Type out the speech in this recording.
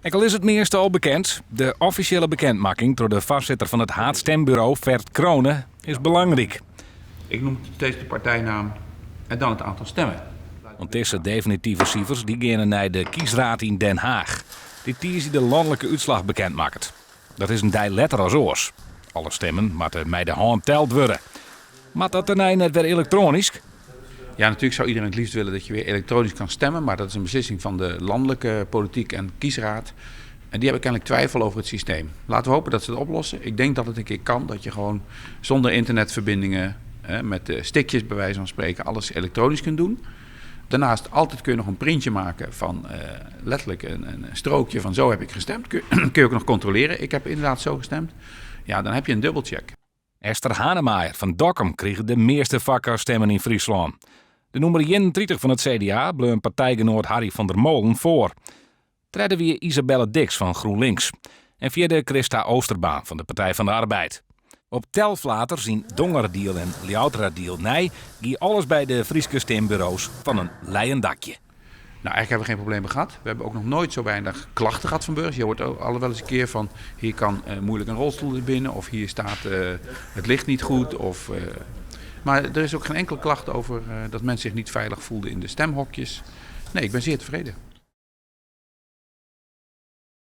Ek al is it measte al bekend, de offisjele bekendmakking troch de foarsitter fan it haadstemburo Ferd Crone is belangryk. Ik noem steeds de partijnaam en dan het aantal stemmen. Want dizze definitive sifers dy geane nei de kiesraad yn Den Haag, dy't tiisdei de lanlike útslach bekend makket. Dat is in dei letter as oars. Alle stimmen moatte mei de hân teld wurde. Moat dat dêrnei net wer elektroanysk? Ja, natuurlijk zou iedereen het liefst willen dat je weer elektronisch kan stemmen, maar dat is een beslissing van de landelijke politiek en kiesraad. En die hebben kennelijk twijfel over het systeem. Laten we hopen dat ze het oplossen. Ik denk dat het een keer kan, dat je gewoon zonder internetverbindingen, hè, met stickjes bij wijze van spreken, alles elektronisch kunt doen. Daarnaast altijd kun je nog een printje maken van letterlijk een strookje van zo heb ik gestemd. Kun je ook nog controleren, ik heb inderdaad zo gestemd. Ja, dan heb je een dubbelcheck. Esther Hanemaaijer fan Dokkum krige de measte foarkarstimmen yn Fryslân. De nûmer 31 fan it CDA bleaun partijgenoat Harry van der Molen foar. Tredde wie Isabelle Diks fan GroenLinks en fjirde Christa Oosterbaan fan de Partij van de Arbeid. Op telflaters yn Dongeradiel en Ljouwerteradiel nei gie alles by de Fryske stimburo's fan in leien dakje. Nou, eigenlijk hebben we geen problemen gehad. We hebben ook nog nooit zo weinig klachten gehad van burgers. Je hoort ook alle wel eens een keer van hier kan moeilijk een rolstoel binnen of hier staat het licht niet goed. Of, maar er is ook geen enkele klacht over dat mensen zich niet veilig voelden in de stemhokjes. Nee, ik ben zeer tevreden.